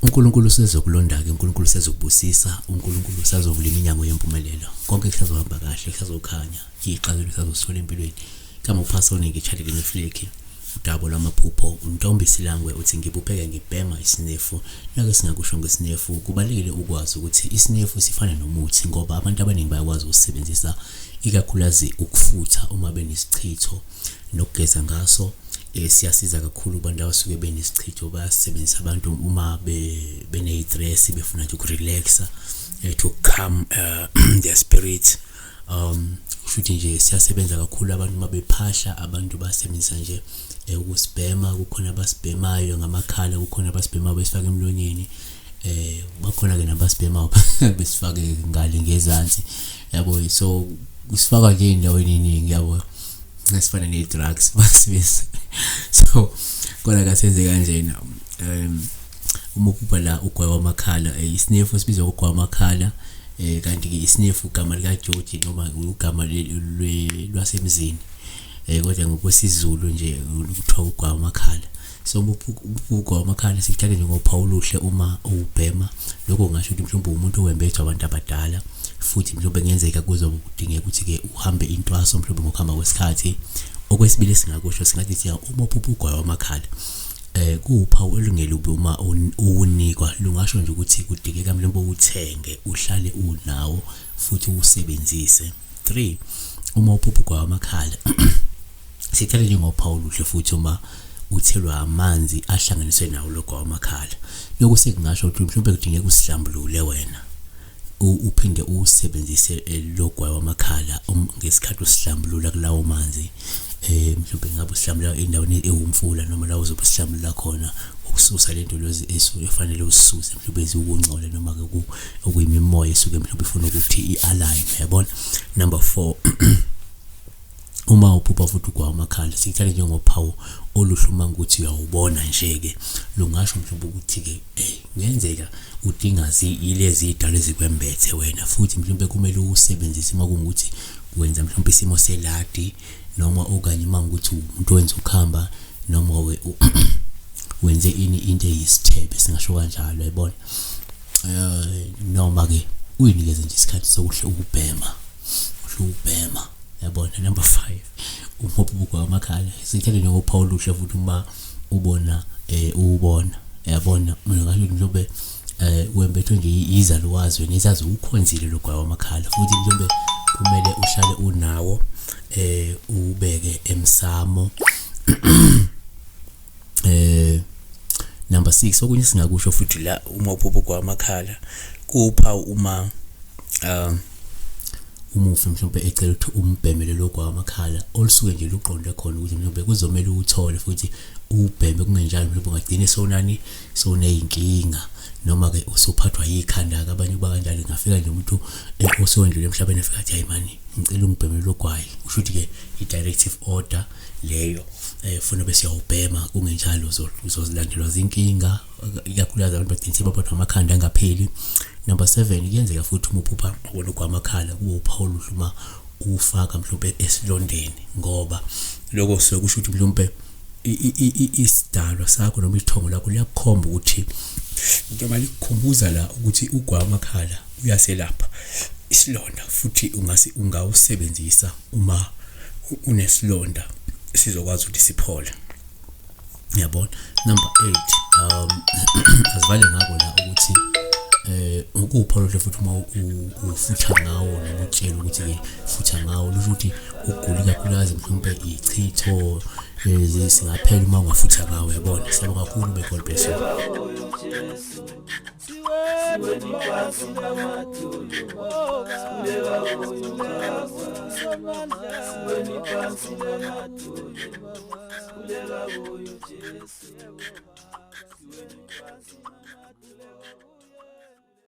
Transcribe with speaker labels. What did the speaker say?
Speaker 1: UNkulunkulu usezokulonda-ke, uNkulunkulu usezokubusisa, uNkulunkulu usazovula iminyango yempumelelo. Konke kusazohamba kahle, kusazokhanya, iy'xazululo usazozithola empilweni. Kama uphasone ngitshalele nefleki udaba lwamaphupho uNtombi Silangwe uthi ngibupheke ngibhema isinefu. Nake singakusho ngesinefu, kubalulekile ukwazi ukuthi isinefu sifana nomuthi ngoba abantu abaningi bayakwazi ukusisebenzisa ikakhulukazi ukufutha uma benesichitho nokugeza ngaso. Siyasiza kakhulu kubantu abasuke benesichitho, bayasisebenzisa abantu uma bene-stress befuna nje ukurelaxa, to calm their spirit. Kushuthi nje siyasebenza kakhulu abantu uma bephahla, abantu basebenzisa nje ukusibhema, kukhona abasibhemayo ngamakhala, kukhona abasibhemayo besifake emlonyeni, bakhona-ke nabasibhemayo besifake ngale ngezansi yabo. So kusifaka nje ey'ndaweni ey'ningi yabo, esifana ne-drugs basebenzisa. So kona kasenze kanjena. Uma uphupha la ugwayi wamakhala, isinefu sibizwa ngogwayi wamakhala, kanti-ke isinefu igama likaJoji noma igama lwasemzini, kodwa ngokwesiZulu nje kuthiwa ugwayi wamakhala. So uma ugwayi wamakhala sikuthatha njengophawu oluhle uma uwubhema. Lokho kungasho ukuthi mhlawumbe umuntu owembethwe abantu abadala, futhi mhlawumbe kungenzeka kuzobe kudingeka ukuthi-ke uhambe intwaso mhlawumbe ngokuhamba kwesikhathi. Okwesibili esingakusho singathi siya uma uphupha ugwayi wamakhala, kuwuphawu olungelubi uma uwunikwa, lungasho nje ukuthi kudingeka mhlawumbe uwuthenge uhlale unawo futhi uwusebenzise. 3, uma uphupha ugwayi wamakhala sithathe njengophawu oluhle futhi uma uthelwa amanzi ahlanganiswe nawo lo gwayi wamakhala. Lokhu sekungasho ukuthi mhlawumbe kudingeka usihlambulule wena, uphinde uwusebenzise lo gwayi wamakhala ngesikhathi usihlambulula kulawo manzi. Mhlawumbe ngabe usihlambulula endaweni ewumfula noma la uzobe usihlambulula khona ukususa lento lezi esuke efanele usisuse, mhlawumbe eziwukungcola noma-ke okuyimimoya esuke mhlawumbe ifuna ukuthi i-align, yabona. Number 4, uma uphupha futhi ugwayi wamakhala sikuthathe njengophawu oluhle uma ukuthi uyawubona nje-ke, lungasho mhlawumbe ukuthi-ke kungenzeka udinga yilezi y'dalo ezikwembethe wena, futhi mhlawumbe kumele uwusebenzise uma kungukuthi wenza mhlawumbe isimo seladi noma okanye uma ngukuthi umuntu owenza ukuhamba noma wenze ini into eyisithebe, singasho kanjalo, yabona. Noma-ke uyinikeze nje isikhathi sokuhle ukubhema, uhle ukubhema, yabona. Number 5, uma uphupha ugwayi wamakhala sikuthathe njengophawu oluhle futhi uma ubona uwubona, yabona. Mina ngasho ukuthi mhlawumbe wembethwe nje izalukazi wena ezazi ukhonzile lo gwayi wamakhala, futhi mhlawumbe kumele uhlale unawo, ubeke emsamo. Number 6, okunye singakusho futhi la uma uphupha ugwayi wamakhala kuwuphawu uma umufi mhlawumbe ecela ukuthi umbhemele lo gwayi wamakhala olusuke nje luqonde khona ukuthi mhlawumbe kuzomele uwuthole futhi uwubheme, kungenjalo mhlawumbe ungagcina sewunani sewuney'nkinga noma-ke usuphathwa yikhanda-ke. Abanye kuba kanjalo, ngafika nje umuntu osewendlule emhlabeni efika athi hayi mani ngicela ungibhemele lo gwayi, kusho ukuthi-ke i-directive order leyo funa bese uyawubhema, kungenjalo uzozilandelwa zinkinga, ikakhulukazi abantu bagcina sebaphathwa amakhanda angapheli. Number 7, kuyenzeka futhi uma uphupha ubona ugwayi wamakhala kube uphawu oluhle uma uwufaka mhlawumbe esilondeni, ngoba lokho kusuke kusho ukuthi mhlawumbe isidalwa sakho noma ithongo lakho liyakukhomba ukuthi njengoba likukhumbuza la ukuthi ugwayi wamakhala uyaselapha isilonda, futhi ungawusebenzisa uma unesilonda sizokwazi ukuthi siphole, yabona. Number 8, asivale ngako la ukuthi ukupha oluhle futhi uma ufutha ngawo noma utshela ukuthi-ke futha ngawo, lusho ukuthi ugula ikakhulukazi mhlawumbe ichitho singaphela uma ungafutha ngawo, yabona. Siyabonga kakhulu, may God bless you.
Speaker 2: Siweni phansi namadolo,